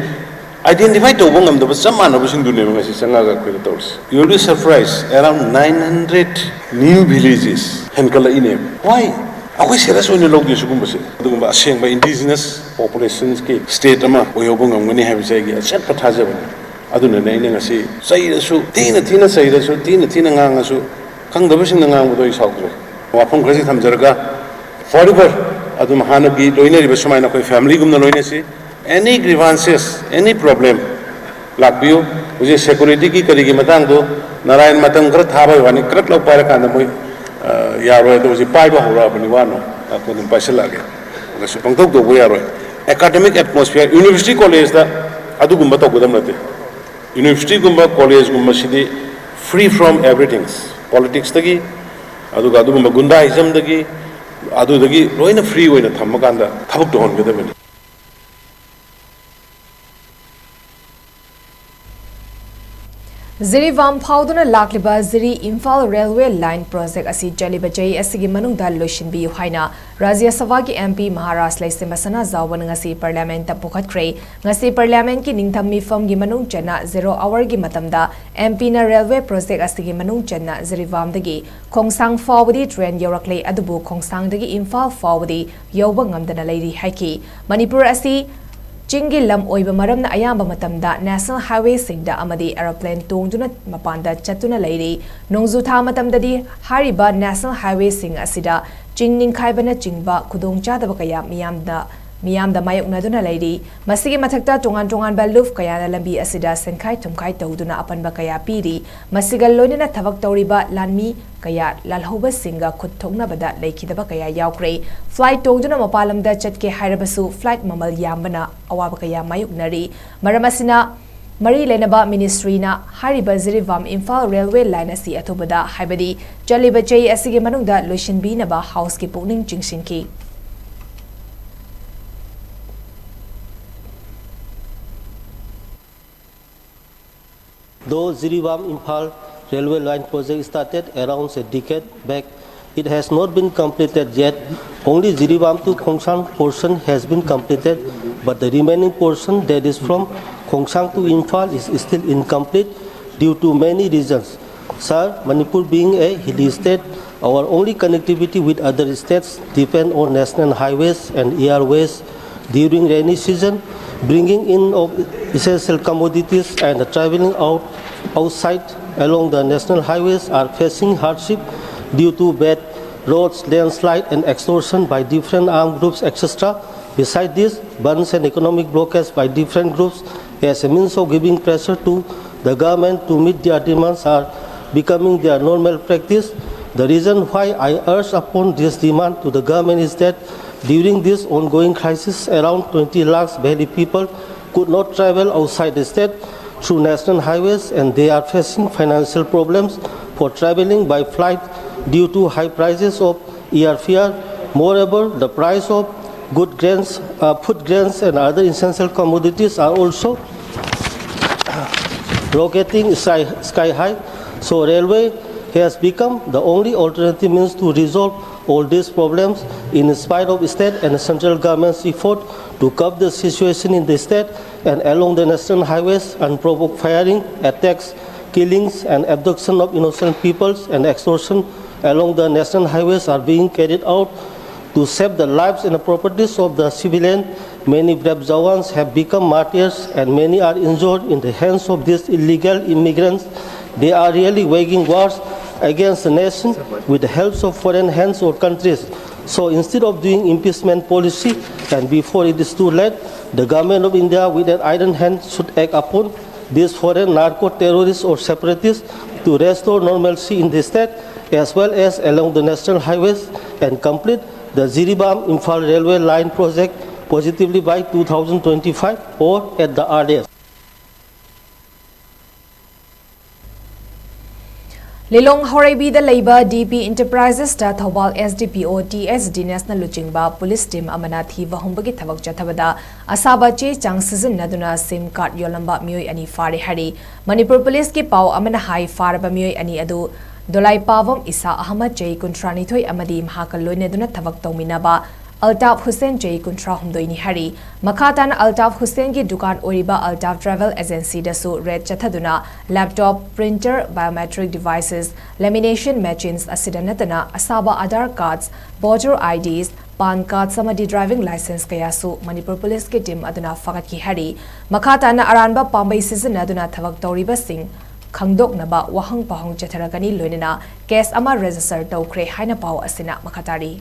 identify ꯇꯧꯕ ꯉꯝꯗꯕ ꯆꯞ ꯃꯥꯟꯅꯕꯁꯤꯡꯗꯨꯅꯦꯕ ꯉꯁꯤ ꯆꯪꯉꯛꯑꯒ ꯑꯩꯈꯣꯏꯗ ꯇꯧꯔꯤꯁꯤ꯫ You will be surprised, around nine hundred new villages ꯍꯦꯟꯀꯠꯂꯛꯏꯅꯦꯕ꯫ Why? ꯑꯩꯈꯣꯏ serious ꯑꯣꯏꯅ ꯂꯧꯗꯦ ꯁꯤꯒꯨꯝꯕꯁꯦ꯫ ꯑꯗꯨꯒꯨꯝꯕ ꯑꯁꯦꯡꯕ indigenous populations ꯀꯤ state ꯑꯃ ꯑꯣꯏꯍꯧꯕ ꯉꯝꯒꯅꯤ ꯍꯥꯏꯕꯁꯦ ꯑꯩꯒꯤ ꯑꯆꯦꯠꯄ ꯊꯥꯖꯕꯅꯤ꯫ ꯑꯗꯨꯅꯅꯦ ꯑꯩꯅ ꯉꯁꯤ ꯆꯩꯔꯁꯨ, ꯊꯤꯅ ꯊꯤꯅ ꯆꯩꯔꯁꯨ, ꯊꯤꯅ ꯊꯤꯅ ꯉꯥꯡꯉꯁꯨ, ꯈꯪꯗꯕꯁꯤꯡꯅ ꯉꯥꯡꯕꯗꯣ ꯑꯩ ꯁꯥꯎꯗ꯭ꯔꯦ꯫ ꯋꯥꯐꯝ ꯈꯔꯁꯤ ꯊꯝꯖꯔꯒ, forever ꯑꯗꯨꯝ ꯍꯥꯟꯅꯒꯤ ꯂꯣꯏꯅꯔꯤꯕ ꯁꯨꯃꯥꯏꯅ ꯑꯩꯈꯣꯏ family ꯒꯨꯝꯅ ꯂꯣꯏꯅꯁꯤ꯫ Any grievances, any problem, ꯂꯥꯛꯄꯤꯌꯨ꯫ ꯍꯧꯖꯤꯛ security ꯒꯤ ꯀꯔꯤꯒꯤ ꯃꯇꯥꯡꯗꯣ ꯅꯥꯔꯥꯌꯟ ꯃꯇꯝ ꯈꯔ ꯊꯥꯕꯒꯤ ꯋꯥꯅꯤ, ꯀ꯭ꯔꯛ ꯂꯧ ꯄꯥꯏꯔꯀꯥꯟꯗ ꯃꯣꯏ, ꯑ, ꯌꯥꯔꯣꯏ꯫ ꯑꯗꯣ ꯍꯧꯖꯤꯛ ꯄꯥꯏꯕ ꯍꯧꯔꯛꯑꯕꯅꯤ, ꯋꯥꯅꯨ꯫ ꯑꯩꯈꯣꯏ ꯑꯗꯨꯝ ꯄꯥꯏꯁꯤꯜꯂꯛꯑꯒꯦ꯫ ꯀꯩꯁꯨ ꯄꯪꯇꯧ ꯇꯧꯕ ꯌꯥꯔꯣꯏ꯫ Academic atmosphere, university college ꯇ ꯑꯗꯨꯒꯨꯝꯕ ꯇꯧꯒꯗꯕ ꯅꯠꯇꯦ꯫ University ꯒꯨꯝꯕ, college ꯒꯨꯝꯕꯁꯤꯗꯤ free from everything, politics ꯇꯒꯤ, ꯑꯗꯨꯒ ꯑꯗꯨꯒꯨꯝꯕ ꯒꯨꯟꯗꯥꯏꯖꯝꯗꯒꯤ, ꯑꯗꯨꯗꯒꯤ ꯂꯣꯏꯅ free ꯑꯣꯏꯅ ꯊꯝꯃꯀꯥꯟꯗ ꯊꯕꯛ ꯇꯧꯍꯟꯒꯗꯕꯅꯤ꯫ ꯖꯤꯔꯤꯕꯥꯝ ꯐꯥꯎꯗꯨꯅ ꯂꯥꯛꯂꯤꯕ ꯖꯤꯔꯤ ꯏꯝꯐꯥꯜ railway line project ꯑꯁꯤ ꯆꯠꯂꯤꯕ ꯆꯍꯤ ꯑꯁꯤꯒꯤ ꯃꯅꯨꯡꯗ ꯂꯣꯏꯁꯤꯟꯕꯤꯌꯨ ꯍꯥꯏꯅ ꯔꯥꯖ꯭ꯌ ꯁꯚꯥꯒꯤ MP ꯃꯍꯥꯔꯥꯖ ꯂꯩꯁꯦꯝꯕ ꯁꯅꯥꯖꯥꯎꯕꯅ ꯉꯁꯤ Parliament ꯇ ꯄꯨꯈꯠꯈ꯭ꯔꯦ꯫ ꯉꯁꯤ Parliament ꯀꯤ ꯅꯤꯡꯊꯝ ꯃꯤꯐꯝꯒꯤ ꯃꯅꯨꯡ ꯆꯟꯅ zero hour ꯒꯤ ꯃꯇꯝꯗ MP ꯅ railway project ꯑꯁꯤꯒꯤ ꯃꯅꯨꯡ ꯆꯟꯅ ꯖꯤꯔꯤꯕꯥꯝꯗꯒꯤ ꯈꯣꯡꯁꯥꯡ ꯐꯥꯎꯕꯗꯤ train ꯌꯧꯔꯛꯂꯦ, ꯑꯗꯨꯕꯨ ꯈꯣꯡꯁꯥꯡꯗꯒꯤ ꯏꯝꯐꯥꯜ ꯐꯥꯎꯕꯗꯤ ꯌꯧꯕ ꯉꯝꯗꯅ ꯂꯩꯔꯤ ꯍꯥꯏꯈꯤ꯫ ꯃꯅꯤꯄꯨꯔ ꯑꯁꯤ ꯆꯤꯡꯒꯤ ꯂꯝ ꯑꯣꯏꯕ ꯃꯔꯝꯅ ꯑꯌꯥꯝꯕ ꯃꯇꯝꯗ national highway ꯁꯤꯡꯗ ꯑꯃꯗꯤ aeroplane ꯇꯣꯡꯗꯨꯅ ꯃꯄꯥꯟꯗ ꯆꯠꯇꯨꯅ ꯂꯩꯔꯤ꯫ ꯅꯣꯡꯖꯨ ꯊꯥ ꯃꯇꯝꯗꯗꯤ ꯍꯥꯏꯔꯤꯕ national highway ꯁꯤꯡ ꯑꯁꯤꯗ ꯆꯤꯡ ꯅꯤꯡꯈꯥꯏꯕꯅꯆꯤꯡꯕ ꯈꯨꯗꯣꯡꯆꯥꯗꯕ ꯀꯌꯥ ꯃꯤꯌꯥꯝꯗ, ꯃꯤꯌꯥꯝꯗ ꯃꯥꯌꯣꯛꯅꯗꯨꯅ ꯂꯩꯔꯤ꯫ ꯃꯁꯤꯒꯤ ꯃꯊꯛꯇ ꯇꯣꯉꯥꯟ ꯇꯣꯉꯥꯟꯕ ꯂꯨꯞ ꯀꯌꯥꯅ ꯂꯝꯕꯤ ꯑꯁꯤꯗ ꯁꯦꯟꯈꯥꯏ ꯊꯨꯝꯈꯥꯏ ꯇꯧꯗꯨꯅ ꯑꯄꯟꯕ ꯀꯌꯥ ꯄꯤꯔꯤ꯫ ꯃꯁꯤꯒ ꯂꯣꯏꯅꯅ ꯊꯕꯛ ꯇꯧꯔꯤꯕ ꯂꯥꯟꯃꯤ ꯀꯌꯥ ꯂꯥꯜꯍꯧꯕꯁꯤꯡꯒ ꯈꯨꯠ ꯊꯣꯛꯅꯕꯗ ꯂꯩꯈꯤꯗꯕ ꯀꯌꯥ ꯌꯥꯎꯈ꯭ꯔꯦ꯫ Flight ꯇꯣꯡꯗꯨꯅ ꯃꯄꯥꯟ ꯂꯝꯗ ꯆꯠꯀꯦ ꯍꯥꯏꯔꯕꯁꯨ flight ꯃꯃꯜ ꯌꯥꯝꯕꯅ ꯑꯋꯥꯕ ꯀꯌꯥ ꯃꯥꯌꯣꯛꯅꯔꯤ꯫ ꯃꯔꯝ ꯑꯁꯤꯅ ꯃꯔꯤ ꯂꯩꯅꯕ ministry ꯅ ꯍꯥꯏꯔꯤꯕ ꯖꯤꯔꯤꯕꯥꯝ ꯏꯝꯐꯥꯜ railway line ꯑꯁꯤ ꯑꯊꯨꯕꯗ, ꯍꯥꯏꯕꯗꯤ ꯆꯠꯂꯤꯕ ꯆꯍꯤ ꯑꯁꯤꯒꯤ ꯃꯅꯨꯡꯗ ꯂꯣꯏꯁꯤꯟꯕꯤꯅꯕ House ꯀꯤ ꯄꯨꯛꯅꯤꯡ ꯆꯤꯡꯁꯤꯟꯈꯤ꯫ Though Jiribam Imphal railway line project started around a decade back, it has not been completed yet. Only Jiribam to Khongsang portion has been completed, but the remaining portion, that is from Khongsang to Imphal, is still incomplete due to many reasons. Sir, Manipur being a hilly state, our only connectivity with other states depend on national highways and airways during rainy season. bringing in of essential commodities and traveling out outside along the national highways are facing hardship due to bad roads, landslide and extortion by different armed groups, et cetera. Beside this, bans and economic blockades by different groups as a means of giving pressure to the government to meet their demands are becoming their normal practice. The reason why I urge upon this demand to the government is that during this ongoing crisis, around twenty lakhs Valley people could not travel outside the state through national highways, and they are facing financial problems for traveling by flight due to high prices of airfare. Moreover, the price of good grains, uh, food grains and other essential commodities are also rocketing sky, sky high. So railway has become the only alternative means to resolve all these problems in spite of state and central government's effort to curb the situation in the state and along the national highways. Unprovoked firing, attacks, killings and abduction of innocent peoples and extortion along the national highways are being carried out to save the lives and the properties of the civilian. Many brave Jawans have become martyrs and many are injured in the hands of these illegal immigrants. They are really waging wars against the nation with the helps of foreign hands or countries. So instead of doing impeachment policy and before it is too late, the government of India with an iron hand should act upon these foreign narco terrorists or separatists to restore normalcy in the state as well as along the national highways and complete the Jiribam Imphal railway line project positively by two thousand twenty-five or at the earliest. ꯂꯤꯂꯣꯡ ꯍꯧꯔꯩꯕꯤꯗ ꯂꯩꯕ ꯗꯤ ꯄꯤ ꯏꯟꯇꯔꯄ꯭ꯔꯥꯏꯖꯦꯁꯇ Thoubal S D ꯄꯤ O T ꯑꯦꯁ ꯗꯤꯅꯦꯁꯅ ꯂꯨꯆꯤꯡꯕ police team ꯑꯃꯅ ꯊꯤꯕ ꯍꯨꯝꯕꯒꯤ ꯊꯕꯛ ꯆꯠꯊꯕꯗ ꯑꯁꯥꯕ ꯆꯦ ꯆꯥꯡ ꯁꯤꯖꯤꯟꯅꯗꯨꯅ ꯁꯤꯝ ꯀꯥꯔꯗ ꯌꯣꯜꯂꯝꯕ ꯃꯤꯑꯣꯏ ꯑꯅꯤ ꯐꯥꯔꯦ ꯍꯥꯏꯔꯤ꯫ ꯃꯅꯤꯄꯨꯔ ꯄꯨꯂꯤꯁꯀꯤ ꯄꯥꯎ ꯑꯃꯅ ꯍꯥꯏ, ꯐꯥꯔꯕ ꯃꯤꯑꯣꯏ ꯑꯅꯤ ꯑꯗꯨ ꯗꯣꯂꯥꯏꯄꯥꯕꯝ ꯏꯁꯥ ꯑꯍꯃꯗ, ꯆꯍꯤ ꯀꯨꯟꯊ꯭ꯔꯥꯅꯤꯊꯣꯏ ꯑꯃꯗꯤ ꯃꯍꯥꯛꯀ ꯂꯣꯏꯅꯗꯨꯅ ꯊꯕꯛ ꯇꯧꯃꯤꯟꯅꯕ ꯑꯜꯇꯥꯐ ꯍꯨꯁꯦꯟ ꯆꯍꯤ ꯀꯨꯟꯊ꯭ꯔꯥ ꯍꯨꯝꯗꯣꯏꯅꯤ ꯍꯥꯏꯔꯤ꯫ ꯃꯈꯥ ꯇꯥꯅ ꯑꯜꯇꯥꯐ ꯍꯨꯁꯦꯟꯒꯤ ꯗꯨꯀꯥꯟ ꯑꯣꯏꯔꯤꯕ ꯑꯜꯇꯥꯐ ꯇ꯭ꯔꯥꯚꯦꯜ ꯑꯦꯖꯦꯟꯁꯤꯗꯁꯨ ꯔꯦꯗ ꯆꯠꯊꯗꯨꯅ laptop, printer, biometric devices, lamination machines ꯑꯁꯤꯗ ꯅꯠꯇꯅ ꯑꯁꯥꯕ Aadhaar cards, voter I Ds, PAN cards ꯑꯃꯗꯤ ꯗ꯭ꯔꯥꯏꯚꯤꯡ ꯂꯥꯏꯁꯦꯟꯁ ꯀꯌꯥꯁꯨ ꯃꯅꯤꯄꯨꯔ ꯄꯨꯂꯤꯁꯀꯤ ꯇꯤꯝ ꯑꯗꯨꯅ ꯐꯥꯒꯠꯈꯤ ꯍꯥꯏꯔꯤ꯫ ꯃꯈꯥ ꯇꯥꯅ ꯑꯔꯥꯟꯕ ꯄꯥꯝꯕꯩ ꯁꯤꯖꯤꯟꯅꯗꯨꯅ ꯊꯕꯛ ꯇꯧꯔꯤꯕꯁꯤꯡ ꯈꯪꯗꯣꯛꯅꯕ ꯋꯥꯍꯪ ꯄꯥꯎꯍꯪ ꯆꯠꯊꯔꯛꯀꯅꯤ, ꯂꯣꯏꯅꯅ ꯀꯦꯁ ꯑꯃ ꯔꯦꯖꯤꯁꯇꯔ ꯇꯧꯈ꯭ꯔꯦ ꯍꯥꯏꯅ ꯄꯥꯎ ꯑꯁꯤꯅ ꯃꯈꯥ ꯇꯥꯔꯤ꯫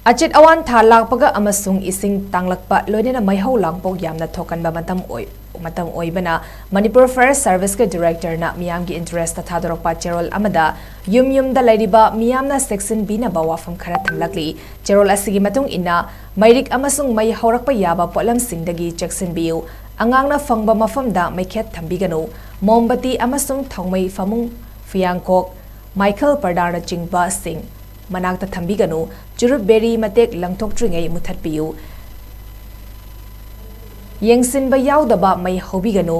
ꯑꯆꯤꯠ ꯑꯋꯥꯟ ꯊꯥ ꯂꯥꯛꯄꯒ ꯑꯃꯁꯨꯡ ꯏꯁꯤꯡ ꯇꯥꯡꯂꯛꯄ, ꯂꯣꯏꯅꯅ ꯃꯩꯍꯧ ꯂꯥꯡꯄꯣꯛ ꯌꯥꯝꯅ ꯊꯣꯛꯀꯟꯕ ꯃꯇꯝ ꯑꯣꯏ-, ꯃꯇꯝ ꯑꯣꯏꯕꯅ ꯃꯅꯤꯄꯨꯔ ꯐꯥꯌꯔ ꯁꯥꯔꯚꯤꯁꯀꯤ ꯗꯤꯔꯦꯛꯇꯔꯅ ꯃꯤꯌꯥꯝꯒꯤ ꯏꯟꯇꯔꯦꯁꯇ ꯊꯥꯗꯣꯔꯛꯄ ꯆꯦꯔꯣꯜ ꯑꯃꯗ ꯌꯨꯝ ꯌꯨꯝꯗ ꯂꯩꯔꯤꯕ ꯃꯤꯌꯥꯝꯅ ꯆꯦꯛꯁꯤꯟꯕꯤꯅꯕ ꯋꯥꯐꯝ ꯈꯔ ꯊꯝꯂꯛꯂꯤ꯫ ꯆꯦꯔꯣꯜ ꯑꯁꯤꯒꯤ ꯃꯇꯨꯡ ꯏꯟꯅ, ꯃꯩꯔꯤꯛ ꯑꯃꯁꯨꯡ ꯃꯩ ꯍꯧꯔꯛꯄ ꯌꯥꯕ ꯄꯣꯠꯂꯝꯁꯤꯡꯗꯒꯤ ꯆꯦꯛꯁꯤꯟꯕꯤꯌꯨ꯫ ꯑꯉꯥꯡꯅ ꯐꯪꯕ ꯃꯐꯝꯗ ꯃꯩꯈꯦꯠ ꯊꯝꯕꯤꯒꯅꯨ꯫ ꯃꯣꯝꯕꯇꯤ ꯑꯃꯁꯨꯡ ꯊꯥꯎꯃꯩ ꯐꯃꯨꯡ, ꯐꯤꯌꯥꯡꯀꯣꯛ, ꯃꯥꯏꯈꯜ ꯄꯔꯗꯥꯅꯆꯤꯡꯕꯁꯤꯡ ꯃꯅꯥꯛꯇ ꯊꯝꯕꯤꯒꯅꯨ꯫ ꯆꯨꯔꯨꯞ ꯕꯦꯔꯤ ꯃꯇꯦꯛ ꯂꯪꯊꯣꯛꯇ꯭ꯔꯤꯉꯩ ꯃꯨꯊꯠꯄꯤꯌꯨ꯫ ꯌꯦꯡꯁꯤꯟꯕ ꯌꯥꯎꯗꯕ ꯃꯩ ꯍꯧꯕꯤꯒꯅꯨ꯫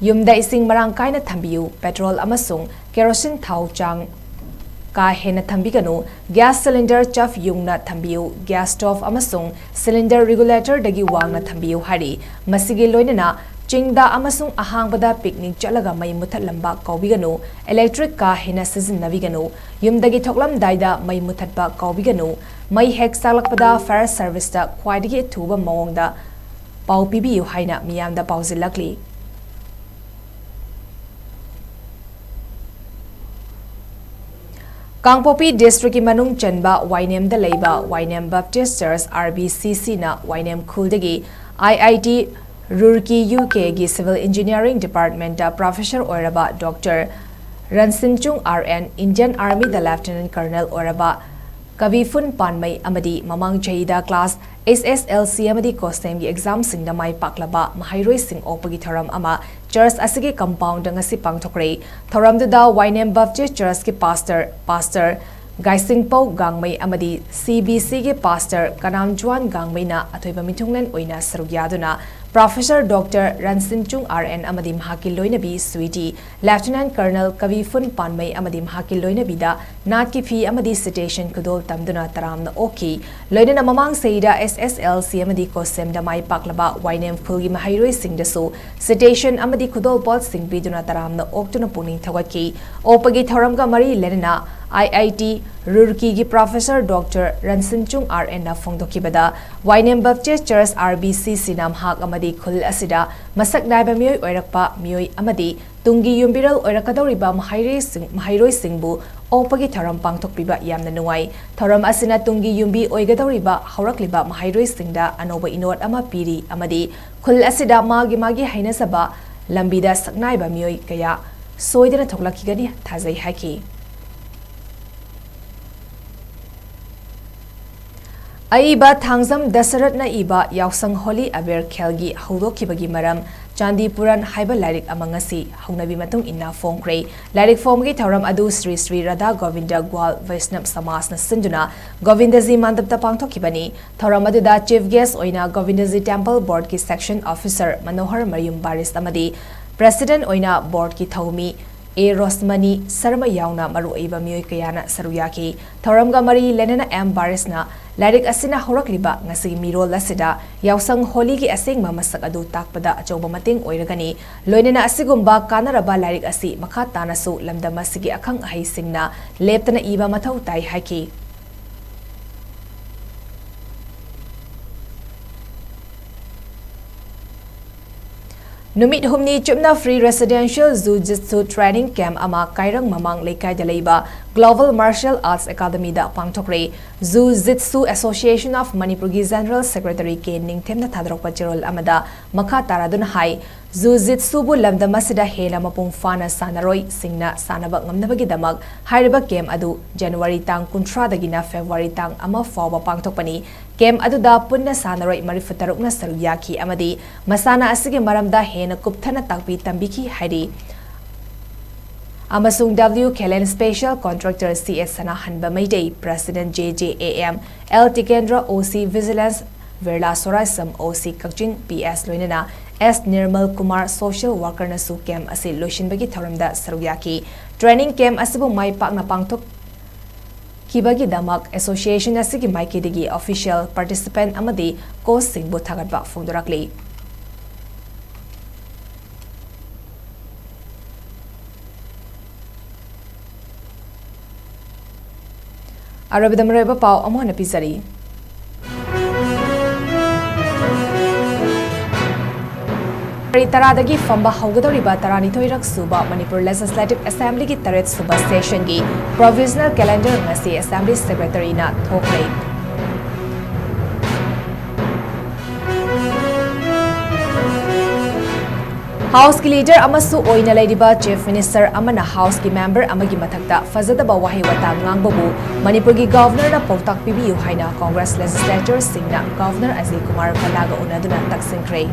ꯌꯨꯝꯗ ꯏꯁꯤꯡ ꯃꯔꯥꯡ ꯀꯥꯏꯅ ꯊꯝꯕꯤꯌꯨ꯫ ꯄꯦꯇ꯭ꯔꯣꯜ ꯑꯃꯁꯨꯡ ꯀꯦꯔꯣꯁꯤꯟ ꯊꯥꯎ ꯆꯥꯡ ꯀꯥ ꯍꯦꯟꯅ ꯊꯝꯕꯤꯒꯅꯨ꯫ ꯒ꯭ꯌꯥꯁ ꯁꯤꯂꯤꯟꯗꯔ ꯆꯐ ꯌꯨꯡꯅ ꯊꯝꯕꯤꯌꯨ꯫ ꯒ꯭ꯌꯥꯁ ꯁ꯭ꯇꯣꯚ ꯑꯃꯁꯨꯡ ꯁꯤꯂꯤꯟꯗꯔ ꯔꯤꯒꯨꯂꯦꯇꯔꯗꯒꯤ ꯋꯥꯡꯅ ꯊꯝꯕꯤꯌꯨ ꯍꯥꯏꯔꯤ꯫ ꯃꯁꯤꯒꯤ ꯂꯣꯏꯅꯅ ꯆꯤꯡꯗ ꯑꯃꯁꯨꯡ ꯑꯍꯥꯡꯕꯗ ꯄꯤꯛꯅꯤꯛ ꯆꯠꯂꯒ ꯃꯩ ꯃꯨꯊꯠꯂꯝꯕ ꯀꯥꯎꯕꯤꯒꯅꯨ꯫ ꯏꯂꯦꯛꯇ꯭ꯔꯤꯛ ꯀꯥ ꯍꯦꯟꯅ ꯁꯤꯖꯤꯟꯅꯕꯤꯒꯅꯨ꯫ ꯌꯨꯝꯗꯒꯤ ꯊꯣꯛꯂꯝꯗꯥꯏꯗ ꯃꯩ ꯃꯨꯊꯠꯄ ꯀꯥꯎꯕꯤꯒꯅꯨ꯫ ꯃꯩ ꯍꯦꯛ ꯆꯥꯛꯂꯛꯄꯗ ꯐꯥꯌꯔ ꯁꯥꯔꯚꯤꯁꯇ ꯈ꯭ꯋꯥꯏꯗꯒꯤ ꯑꯊꯨꯕ ꯃꯑꯣꯡꯗ ꯄꯥꯎ ꯄꯤꯕꯤꯌꯨ ꯍꯥꯏꯅ ꯃꯤꯌꯥꯝꯗ ꯄꯥꯎꯖꯤꯜꯂꯛꯂꯤ꯫ ꯀꯥꯡꯄꯣꯛꯄꯤ ꯗꯤꯁꯇ꯭ꯔꯤꯛꯀꯤ ꯃꯅꯨꯡ ꯆꯟꯕ ꯋꯥꯏꯅꯦꯝꯗ ꯂꯩꯕ Wainem baptist church, R B ꯁꯤ ꯁꯤꯅ ꯋꯥꯏꯅꯦꯝ ꯈꯨꯜꯗꯒꯤ ꯑꯥꯏ ꯑꯥꯏ ꯇꯤ ꯔꯨꯔꯀꯤ, ꯌꯨ ꯀꯦꯒꯤ ꯁꯤꯚꯤꯜ ꯏꯟꯖꯤꯅꯤꯌꯥꯔꯤꯡ ꯗꯤꯄꯥꯔꯠꯃꯦꯟꯇ ꯄ꯭ꯔꯣꯐꯦꯁꯔ ꯑꯣꯏꯔꯕ doctor Ronsinchung R N, Indian ꯑꯥꯔꯃꯤꯗ ꯂꯦꯐꯇꯤꯅꯦꯟꯠ ꯀꯔꯅꯦꯜ ꯑꯣꯏꯔꯕ ꯀꯕꯤꯐꯨꯟ ꯄꯥꯟꯃꯩ ꯑꯃꯗꯤ ꯃꯃꯥꯡ ꯆꯍꯤꯗ ꯀ꯭ꯂꯥꯁ ꯑꯩꯆ ꯑꯦꯁ ꯑꯦꯜ ꯁꯤ ꯑꯃꯗꯤ ꯀꯣꯁꯦꯝꯒꯤ ꯑꯦꯛꯖꯥꯝꯁꯤꯡꯗ ꯃꯥꯏ ꯄꯥꯛꯂꯕ ꯃꯍꯩꯔꯣꯏꯁꯤꯡ ꯑꯣꯛꯄꯒꯤ ꯊꯧꯔꯝ ꯑꯃ ꯆꯔꯆ ꯑꯁꯤꯒꯤ ꯀꯝꯄꯥꯎꯟꯗ ꯉꯁꯤ ꯄꯥꯡꯊꯣꯛꯈ꯭ꯔꯦ꯫ ꯊꯧꯔꯝꯗꯨꯗ ꯋꯥꯏꯅꯦꯝ ꯕꯦꯞꯇꯤꯁ ꯆꯔꯆꯀꯤ ꯄꯥꯁꯇꯔ, ꯄꯥꯁꯇꯔ ꯒꯥꯏꯁꯤꯡꯄꯧ ꯒꯥꯡꯃꯩ ꯑꯃꯗꯤ ꯁꯤ ꯕꯤ ꯁꯤꯒꯤ ꯄꯥꯁꯇꯔ ꯀꯅꯥꯝꯖ꯭ꯋꯥꯟ ꯒꯥꯡꯃꯩꯅ ꯑꯊꯣꯏꯕ ꯃꯤꯊꯨꯡꯂꯦꯟ ꯑꯣꯏꯅ ꯁꯔꯨꯛ ꯌꯥꯗꯨꯅ professor doctor Ronsinchung R and ꯑꯃꯗꯤ ꯃꯍꯥꯛꯀꯤ ꯂꯣꯏꯅꯕꯤ ꯁ꯭ꯋꯤꯇꯤ, ꯂꯦꯐꯇꯤꯅꯦꯟꯠ ꯀꯔꯅꯦꯜ ꯀꯕꯤꯐꯨꯟ ꯄꯥꯟꯃꯩ ꯑꯃꯗꯤ ꯃꯍꯥꯛꯀꯤ ꯂꯣꯏꯅꯕꯤꯗ ꯅꯥꯠꯀꯤ ꯐꯤ ꯑꯃꯗꯤ ꯁꯤꯇꯦꯁꯟ ꯈꯨꯗꯣꯜ ꯇꯝꯗꯨꯅ ꯇꯔꯥꯝꯅ ꯑꯣꯛꯈꯤ꯫ ꯂꯣꯏꯅꯅ ꯃꯃꯥꯡ ꯆꯍꯤꯗ ꯑꯦꯁ ꯑꯦꯁ ꯑꯦꯜ ꯁꯤ ꯑꯃꯗꯤ ꯀꯣꯁꯦꯝꯗ ꯃꯥꯏ ꯄꯥꯛꯂꯕ ꯋꯥꯏꯅꯦꯝ ꯈꯨꯜꯒꯤ ꯃꯍꯩꯔꯣꯏꯁꯤꯡꯗꯁꯨ ꯁꯤꯇꯦꯁꯟ ꯑꯃꯗꯤ ꯈꯨꯗꯣꯜꯄꯣꯠꯁꯤꯡ ꯄꯤꯗꯨꯅ ꯇꯔꯥꯝꯅ ꯑꯣꯛꯇꯨꯅ ꯄꯨꯛꯅꯤꯡ ꯊꯧꯒꯠꯈꯤ꯫ ꯑꯣꯛꯄꯒꯤ ꯊꯧꯔꯝꯒ ꯃꯔꯤ ꯂꯩꯅꯅ ꯑꯥꯏ ꯑꯥꯏ ꯇꯤ ꯔꯨꯔꯀꯤꯒꯤ ꯄ꯭ꯔꯣꯐꯦꯁꯔ ꯗꯣꯛꯇꯔ ꯔꯟꯁꯤꯟꯆꯨꯡ ꯑꯥꯔ ꯑꯦꯟꯅ ꯐꯣꯡꯗꯣꯛꯈꯤꯕꯗ, Wainem baptist church R B ꯁꯤ ꯁꯤꯅ ꯃꯍꯥꯛ ꯑꯃꯗꯤ ꯈꯨꯜ ꯑꯁꯤꯗ ꯃꯁꯛ ꯅꯥꯏꯕ ꯃꯤꯑꯣꯏ ꯑꯣꯏꯔꯛꯄ ꯃꯤꯑꯣꯏ ꯑꯃꯗꯤ ꯇꯨꯡꯒꯤ ꯌꯨꯝꯕꯤꯔꯦꯜ ꯑꯣꯏꯔꯛꯀꯗꯧꯔꯤꯕ ꯃꯍꯩꯔꯣꯏꯁꯤꯡ, ꯃꯍꯩꯔꯣꯏꯁꯤꯡꯕꯨ ꯑꯣꯛꯄꯒꯤ ꯊꯧꯔꯝ ꯄꯥꯡꯊꯣꯛꯄꯤꯕ ꯌꯥꯝꯅ ꯅꯨꯡꯉꯥꯏ꯫ ꯊꯧꯔꯝ ꯑꯁꯤꯅ ꯇꯨꯡꯒꯤ ꯌꯨꯝꯕꯤ ꯑꯣꯏꯒꯗꯧꯔꯤꯕ ꯍꯧꯔꯛꯂꯤꯕ ꯃꯍꯩꯔꯣꯏꯁꯤꯡꯗ ꯑꯅꯧꯕ ꯏꯅꯣꯠ ꯑꯃ ꯄꯤꯔꯤ ꯑꯃꯗꯤ ꯈꯨꯜ ꯑꯁꯤꯗ ꯃꯥꯒꯤ ꯃꯥꯒꯤ ꯍꯩꯅꯖꯕ ꯂꯝꯕꯤꯗ ꯁꯛꯅꯥꯏꯕ ꯃꯤꯑꯣꯏ ꯀꯌꯥ ꯁꯣꯏꯗꯅ ꯊꯣꯛꯂꯛꯈꯤꯒꯅꯤ ꯊꯥꯖꯩ ꯍꯥꯏꯈꯤ꯫ ꯑꯏꯕ ꯊꯥꯡꯖꯝ ꯗꯁꯔꯠꯅ ꯏꯕ ꯌꯥꯎꯁꯪ ꯍꯣꯂꯤ ꯑꯕꯦꯔ ꯈꯦꯜꯒꯤ ꯍꯧꯗꯣꯛꯈꯤꯕꯒꯤ ꯃꯔꯝ ꯆꯥꯟꯗꯤꯄꯨꯔꯟ ꯍꯥꯏꯕ ꯂꯥꯏꯔꯤꯛ ꯑꯃ ꯉꯁꯤ ꯍꯧꯅꯕꯤ ꯃꯇꯨꯡ ꯏꯟꯅ ꯐꯣꯡꯈ꯭ꯔꯦ꯫ ꯂꯥꯏꯔꯤꯛ ꯐꯣꯡꯕꯒꯤ ꯊꯧꯔꯝ ꯑꯗꯨ ꯁ꯭ꯔꯤ ꯁ꯭ꯔꯤ ꯔꯥꯙꯥ ꯒꯣꯕꯤꯟꯗ ꯒ꯭ꯋꯥꯜ ꯚꯩꯁꯅꯕ ꯁꯃꯥꯖꯅ ꯁꯤꯟꯗꯨꯅ ꯒꯣꯕꯤꯟꯗꯖꯤ ꯃꯟꯗꯞꯇ ꯄꯥꯡꯊꯣꯛꯈꯤꯕꯅꯤ꯫ ꯊꯧꯔꯝ ꯑꯗꯨꯗ ꯆꯤꯐ ꯒꯦꯁ ꯑꯣꯏꯅ ꯒꯣꯕꯤꯟꯗꯖꯤ ꯇꯦꯝꯄꯜ ꯕꯣꯔꯗꯀꯤ ꯁꯦꯛꯁꯟ ꯑꯣꯐꯤꯁꯔ ꯃꯅꯣꯍꯔ ꯃꯌꯨꯝ ꯕꯥꯔꯤꯁ ꯑꯃꯗꯤ ꯄ꯭ꯔꯦꯁꯤꯗꯦꯟꯠ ꯑꯣꯏꯅ ꯕꯣꯔꯗꯀꯤ ꯊꯧꯃꯤ ꯑꯦ ꯔꯣꯁꯃꯅꯤ ꯁꯔꯃ ꯌꯥꯎꯅ ꯃꯔꯨꯑꯣꯏꯕ ꯃꯤꯑꯣꯏ ꯀꯌꯥꯅ ꯁꯔꯨꯛ ꯌꯥꯈꯤ꯫ ꯊꯧꯔꯝꯒ ꯃꯔꯤ ꯂꯩꯅꯅ ꯑꯦꯝ ꯕꯥꯔꯤꯁꯅ ꯂꯥꯏꯔꯤꯛ ꯑꯁꯤꯅ ꯍꯧꯔꯛꯂꯤꯕ ꯉꯁꯤꯒꯤ ꯃꯤꯔꯣꯜ ꯑꯁꯤꯗ ꯌꯥꯎꯁꯪ ꯍꯣꯂꯤꯒꯤ ꯑꯁꯦꯡꯕ ꯃꯁꯛ ꯑꯗꯨ ꯇꯥꯛꯄꯗ ꯑꯆꯧꯕ ꯃꯇꯦꯡ ꯑꯣꯏꯔꯒꯅꯤ꯫ ꯂꯣꯏꯅꯅ ꯑꯁꯤꯒꯨꯝꯕ ꯀꯥꯟꯅꯔꯕ ꯂꯥꯏꯔꯤꯛ ꯑꯁꯤ ꯃꯈꯥ ꯇꯥꯅꯁꯨ ꯂꯝꯗꯝ ꯑꯁꯤꯒꯤ ꯑꯈꯪ ꯑꯍꯩꯁꯤꯡꯅ ꯂꯦꯞꯇꯅ ꯏꯕ ꯃꯊꯧ ꯇꯥꯏ ꯍꯥꯏꯈꯤ꯫ ꯅꯨꯃꯤꯠ ꯍꯨꯝꯅꯤ ꯆꯨꯞꯅ free residential Jiu Jitsu training camp ꯑꯃ ꯀꯥꯏꯔꯪ ꯃꯃꯥꯡ ꯂꯩꯀꯥꯏꯗ ꯂꯩꯕ Global Martial Arts Academyꯗ ꯄꯥꯡꯊꯣꯛꯈ꯭ꯔꯦ꯫ Jiu Jitsu Association of Manipurꯒꯤ General Secretary ꯀꯦ ꯅꯤꯡꯊꯦꯝꯅ ꯊꯥꯗꯣꯔꯛꯄ ꯆꯦꯔꯣꯜ ꯑꯃꯗ ꯃꯈꯥ ꯇꯥꯔꯗꯨꯅ ꯍꯥꯏ, Jiu Jitsuꯕꯨ ꯂꯝꯗꯝ ꯑꯁꯤꯗ ꯍꯦꯟꯅ ꯃꯄꯨꯡ ꯐꯥꯅ ꯁꯥꯟꯅꯔꯣꯏꯁꯤꯡꯅ ꯁꯥꯟꯅꯕ ꯉꯝꯅꯕꯒꯤꯗꯃꯛ ꯍꯥꯏꯔꯤꯕ camp ꯑꯗꯨ January ꯇꯥꯡ ꯀꯨꯟꯊ꯭ꯔꯥꯗꯒꯤꯅ February ꯇꯥꯡ ꯑꯃ ꯐꯥꯎꯕ ꯄꯥꯡꯊꯣꯛꯄꯅꯤ꯫ Camp ꯑꯗꯨꯗ ꯄꯨꯟꯅ ꯁꯥꯟꯅꯔꯣꯏ ꯃꯔꯤꯐꯨ ꯇꯔꯨꯛꯅ ꯁꯔꯨꯛ ꯌꯥꯈꯤ ꯑꯃꯗꯤ ꯃꯁꯥꯟꯅ ꯑꯁꯤꯒꯤ ꯃꯔꯝꯗ ꯍꯦꯟꯅ ꯀꯨꯞꯊꯅ ꯇꯥꯛꯄꯤ ꯇꯝꯕꯤꯈꯤ ꯍꯥꯏꯔꯤ꯫ ꯑꯃꯁꯨꯡ W Khelen Special Contractor C S ꯁꯅꯥꯍꯟꯕ Meitei, President J J A M, L Tikendra O C Vigilance, Virla Sorasam O C Kakching P S ꯂꯣꯏꯅꯅ S Nirmal Kumar Social Worker ꯅꯁꯨ camp ꯑꯁꯤ ꯂꯣꯏꯁꯤꯟꯕꯒꯤ ꯊꯧꯔꯝꯗ ꯁꯔꯨꯛ ꯌꯥꯈꯤ꯫ Training camp ꯑꯁꯤꯕꯨ ꯃꯥꯏ ꯄꯥꯛꯅ ꯄꯥꯡꯊꯣꯛ ꯈꯤꯕꯒꯤꯗꯃꯛ association ꯑꯁꯤꯒꯤ ꯃꯥꯏꯀꯩꯗꯒꯤ official, participant ꯑꯃꯗꯤ coach ꯁꯤꯡꯕꯨ ꯊꯥꯒꯠꯄ ꯐꯣꯡꯗꯣꯔꯛꯂꯤ꯫ ꯑꯔꯣꯏꯕꯗ ꯃꯔꯨꯑꯣꯏꯕ ꯄꯥꯎ ꯑꯃꯨꯛ ꯍꯟꯅ ꯄꯤꯖꯔꯤ꯫ ꯐꯦꯕ꯭ꯔꯨꯋꯥꯔꯤ ꯇꯔꯥꯗꯒꯤ ꯐꯝꯕ ꯍꯧꯒꯗꯧꯔꯤꯕ ꯇꯔꯥꯅꯤꯊꯣꯏꯔꯛ ꯁꯨꯕ ꯃꯅꯤꯄꯨꯔ Legislative Assembly ꯒꯤ ꯇꯔꯦꯠ ꯁꯨꯕ session ꯒꯤ provisional calendar ꯉꯁꯤ Assembly Secretary ꯅ ꯊꯣꯛꯈ꯭ꯔꯦ꯫ House ꯀꯤ leader ꯑꯃꯁꯨ ꯑꯣꯏꯅ ꯂꯩꯔꯤꯕ Chief Minister ꯑꯃꯅ House ꯀꯤ member ꯑꯃꯒꯤ ꯃꯊꯛꯇ ꯐꯖꯗꯕ ꯋꯥꯍꯩ ꯋꯥꯇꯥ ꯉꯥꯡꯕꯕꯨ ꯃꯅꯤꯄꯨꯔꯒꯤ Governor ꯅ ꯄꯥꯎꯇꯥꯛ ꯄꯤꯕꯤꯌꯨ ꯍꯥꯏꯅ Congress legislator ꯁꯤꯡꯅ Governor ꯑꯖꯌ ꯀꯨꯃꯥꯔ ꯚꯜꯂꯥꯒ ꯎꯅꯗꯨꯅ ꯇꯛꯁꯤꯟꯈ꯭ꯔꯦ꯫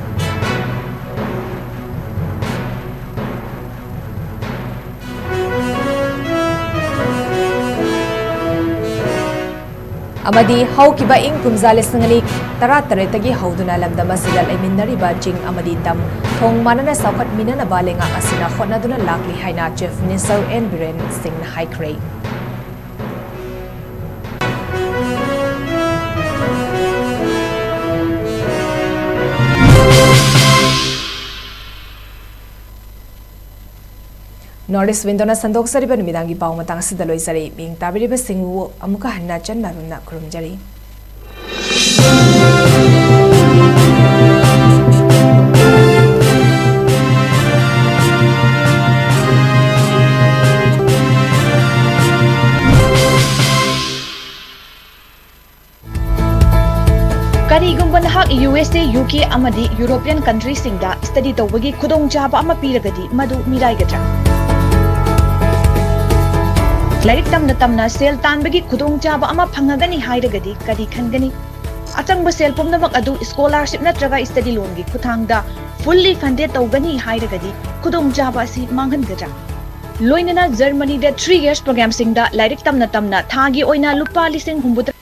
ꯑꯃꯗꯤ ꯍꯧꯈꯤꯕ ꯏꯪ ꯀꯨꯝꯖꯥ ꯂꯤꯁꯤꯡ ꯑꯅꯤ ꯇꯔꯥꯇꯔꯦꯠꯇꯒꯤ ꯍꯧꯗꯨꯅ ꯂꯝꯗꯝ ꯑꯁꯤꯗ ꯂꯩꯃꯤꯟꯅꯔꯤꯕ ꯆꯤꯡ ꯑꯃꯗꯤ ꯇꯝ ꯊꯣꯡ ꯃꯥꯟꯅꯅ ꯆꯥꯎꯈꯠꯃꯤꯟꯅꯅꯕ ꯂꯩꯉꯥꯛ ꯑꯁꯤꯅ ꯍꯣꯠꯅꯗꯨꯅ ꯂꯥꯛꯂꯤ ꯍꯥꯏꯅ Chief Minister N ꯕꯤꯔꯦꯟ ꯁꯤꯡꯅ ꯍꯥꯏꯈ꯭ꯔꯦ꯫ North East Window ꯅ ꯁꯟꯗꯣꯛꯆꯔꯤꯕ ꯅꯨꯃꯤꯗꯥꯡꯒꯤ ꯄꯥꯎ ꯃꯇꯥꯡ ꯑꯁꯤꯗ ꯂꯣꯏꯖꯔꯦ꯫ ꯃꯤꯡ ꯇꯥꯕꯤꯔꯤꯕꯁꯤꯡꯕꯨ ꯑꯃꯨꯛꯀ ꯍꯟꯅ ꯆꯟ ꯃꯥꯏꯕꯝꯅ ꯈꯨꯔꯨꯝꯖꯔꯤ꯫ ꯀꯔꯤꯒꯨꯝꯕ ꯅꯍꯥꯛ U S A, U K ꯑꯃꯗꯤ European country ꯁꯤꯡꯗ study ꯇꯧꯕꯒꯤ ꯈꯨꯗꯣꯡꯆꯥꯕ ꯑꯃ ꯄꯤꯔꯒꯗꯤ, ꯃꯗꯨ ꯃꯤꯔꯥꯏꯒꯗ꯭ꯔꯥ? ꯂꯥꯏꯔꯤꯛ ꯇꯝꯅ ꯇꯝꯅ ꯁꯦꯜ ꯇꯥꯟꯕꯒꯤ ꯈꯨꯗꯣꯡꯆꯥꯕ ꯑꯃ ꯐꯪꯉꯒꯅꯤ ꯍꯥꯏꯔꯒꯗꯤ ꯀꯔꯤ ꯈꯟꯒꯅꯤ? ꯑꯆꯪꯕ ꯁꯦꯜ ꯄꯨꯝꯅꯃꯛ ꯑꯗꯨ scholarship ꯅꯠꯇ꯭ꯔꯒ study loan ꯒꯤ ꯈꯨꯠꯊꯥꯡꯗ fully funded ꯇꯧꯒꯅꯤ ꯍꯥꯏꯔꯒꯗꯤ ꯈꯨꯗꯣꯡꯆꯥꯕ ꯑꯁꯤ ꯃꯥꯡꯍꯟꯒꯗ꯭ꯔꯥ? ꯂꯣꯏꯅꯅ ꯖꯔꯃꯅꯤꯗ three years programꯁꯤꯡꯗ ꯂꯥꯏꯔꯤꯛ ꯇꯝꯅ ꯇꯝꯅ ꯊꯥꯒꯤ ꯑꯣꯏꯅ ꯂꯨꯄꯥ ꯂꯤꯁꯤꯡ ꯍꯨꯝꯐꯨꯇꯔꯥ